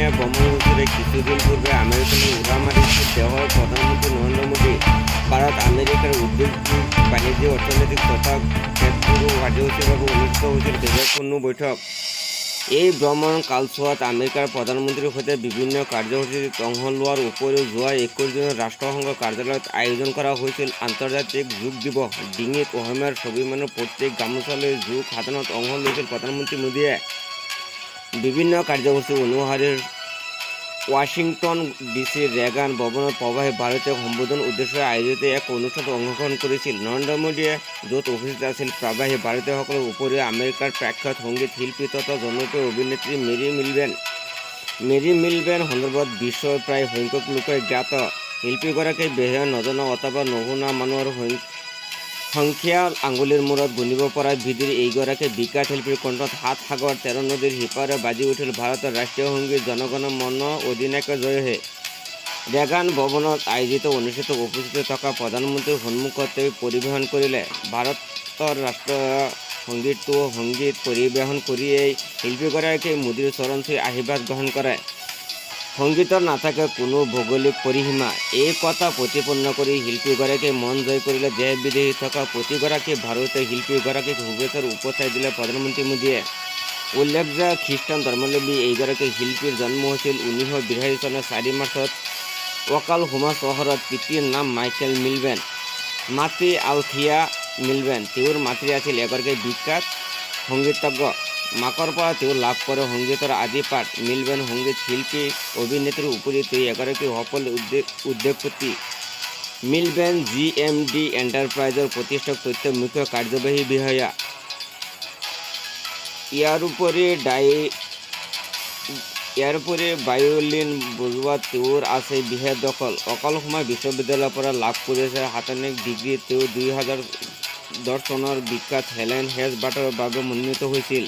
এদিনীয়া ভ্ৰমণসূচীৰে কিছুদিন পূৰ্বে আমেৰিকালৈ উৰা মাৰিছিল দেশৰ প্ৰধানমন্ত্ৰী নৰেন্দ্ৰ মোদী। ভাৰত আমেৰিকাৰ ঔদ্যোগিক, বাণিজ্যিক, অৰ্থনৈতিক তথা কেতবোৰ কাৰ্যসূচীৰ বাবে অনুষ্ঠিত হৈছিল কেইবাখনো বৈঠক। এই ভ্ৰমণ কালছোৱাত আমেৰিকাৰ প্ৰধানমন্ত্ৰীৰ সৈতে বিভিন্ন কাৰ্যসূচীত অংশ লোৱাৰ উপৰিও যোৱা 21 জুনত ৰাষ্ট্ৰসংঘৰ কাৰ্যালয়ত আয়োজন কৰা হৈছিল আন্তৰ্জাতিক যোগ দিৱস। ডিঙিত অসমীয়াৰ স্বাভিমানৰ প্ৰতীক গামোচা লৈ যোগ সাধনাত অংশ লৈছিল প্ৰধানমন্ত্ৰী মোদীয়ে। বিভিন্ন কাৰ্যসূচী অনুসৰি ৱাশ্বিংটন ডিচিৰ ৰেগান ভৱনত প্ৰবাসী ভাৰতীয়ক সম্বোধন উদ্দেশ্যে আয়োজিত এক অনুষ্ঠানত অংশগ্ৰহণ কৰিছিল নৰেন্দ্ৰ মোদীয়ে, য'ত উপস্থিত আছিল প্ৰবাসী ভাৰতীয়সকলৰ উপৰিও আমেৰিকাৰ প্ৰখ্যাত সংগীত শিল্পী তথা জনপ্ৰিয় অভিনেত্ৰী মেৰী মিলবেন। মেৰী মিলবেন সন্দৰ্ভত বিশ্বৰ প্ৰায় সংখ্যক লোকে জ্ঞাত। শিল্পীগৰাকীৰ বিষয়ে নজনা অথবা নুশুনা মানুহৰ সংখ্যা আঙুলিৰ মূৰত গণিব পৰা বিধৰ। এইগৰাকী বিখ্যাত শিল্পীৰ কণ্ঠত সাত সাগৰ তেৰ নদীৰ সিপাৰে বাজি উঠিল ভাৰতৰ ৰাষ্ট্ৰীয় সংগীত জনগণ মন অধিনায়ক জয় হে। ৰেগান ভৱনত আয়োজিত অনুষ্ঠানত উপস্থিত থকা প্ৰধানমন্ত্ৰীৰ সন্মুখত তেওঁ পৰিৱেশন কৰিলে ভাৰতৰ ৰাষ্ট্ৰীয় সংগীতটো। সংগীত পৰিৱেশন কৰিয়েই শিল্পীগৰাকীয়ে মোদীৰ চৰণ চুই আশীৰ্বাদ গ্ৰহণ কৰে। সংগীতৰ নাথাকে কোনো ভৌগোলিক পৰিসীমা, এই কথা প্ৰতিপন্ন কৰি শিল্পীগৰাকীয়ে মন জয় কৰিলে দেশ বিদেশত থকা প্ৰতিগৰাকী ভাৰতীয়। শিল্পীগৰাকীক শুভেচ্ছাৰ উপচাই দিলে প্ৰধানমন্ত্ৰী মোদীয়ে। উল্লেখ যে খ্ৰীষ্টান ধৰ্মাৱলম্বী এইগৰাকী শিল্পীৰ জন্ম হৈছিল 1982 চনৰ 4 মাৰ্চত অকলাহোমা চহৰত। পিতৃৰ নাম মাইকেল মিলবেন, মাতৃ আলথিয়া মিলবেন। তেওঁৰ মাতৃ আছিল এগৰাকী বিখ্যাত সংগীতজ্ঞ। মাকৰ পৰা তেওঁ লাভ কৰে সংগীতৰ আদি পাঠ। মিলবেন সংগীত শিল্পী, অভিনেত্ৰীৰ উপৰিও তেওঁ এগৰাকী সফল উদ্যোগপতি। মিলবেন জিএমডি এণ্টাৰপ্ৰাইজৰ প্ৰতিষ্ঠাপক তথা মুখ্য কাৰ্যবাহী বিষয়া। ইয়াৰোপৰি ভায়োলিন বজোৱাত তেওঁৰ আছে বিশেষ দখল। অকলাহোমা বিশ্ববিদ্যালয়ৰ পৰা লাভ কৰিছে স্নাতক ডিগ্ৰী। তেওঁ 2010 চনৰ বিখ্যাত হেলেন হেজ বঁটাৰ বাবে মনোনীত হৈছিল।